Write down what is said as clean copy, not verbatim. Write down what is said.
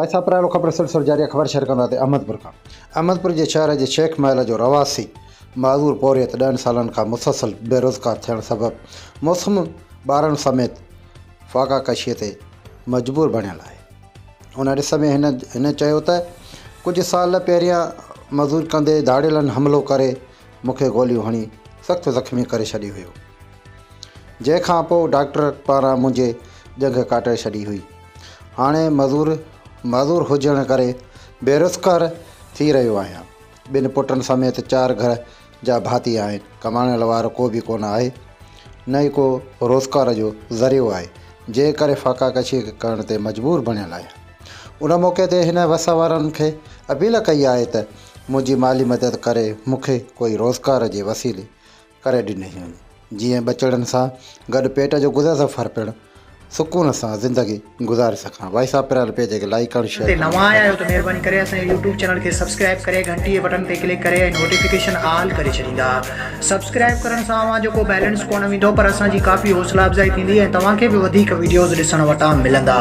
Voice of پرائلو خبر سلسلو جاري آهي خبر شيئر ڪندا تي احمدپور کان احمدپور جي شهر جي شيخ محل جو رهواسي معذور پورهيت ڏهن سالن کان مسلسل بيروزگار ٿيڻ سبب موسم ٻارن سميت فاقا ڪشي تي مجبور بڻيل آهي. ان ڏس ۾ هن هن چيو ته ڪجهه سال پهريان مزوري ڪندي ڌاڙيلن حملو ڪري مون کي گوليون هڻي سخت زخمي ڪري ڇڏي هيو. جنهن کان پوء ڊاڪٽر پاران منهنجي ڄنگهه ڪاٽي ڇڏي هئي. هاڻي مزور معذور هجڻ ڪري بيروزگار ٿي رهيو آهيان. ٻن پٽن سميت چار گهر جا ڀاتي آهن. ڪمائڻ وارو ڪو به ڪونه آهي، نه ئي ڪو روزگار جو ذريعو آهي، جنهن ڪري فاقا ڪشي ڪرڻ تي مجبور بڻيل آهيان. ان موقعي تي هن وس وارن کي اپيل ڪئي آهي ته منهنجي مالي مدد ڪري مون کي ڪوئي روزگار جي وسيلي ڪري ڏني وڃي، جيئن ٻچڙن سان گڏ پيٽ جو گذر سفر پڻ سڪون سان زندگي گذاري سگهان. وائس آف پرائل پيج کي لائيڪ ڪرڻ شيئر تي ڪرڻ نوان آيا ۽ آهيو ته مهرباني ڪري اسان جي يوٽيوب چينل کي سبسڪرائيب ڪري گهنٽي جي بٽڻ تي ڪلڪ ڪري ۽ نوٽيفڪيشن آل ڪري ڇڏيندا. سبسڪرائيب ڪرڻ سان اوهان جو ڪو بيلنس ڪونه ويندو پر اسان جي ڪافي حوصلا افزائي ٿيندي ۽ توهان کي به وڌيڪ وڊيوز ڏسڻ وٽان ملندا.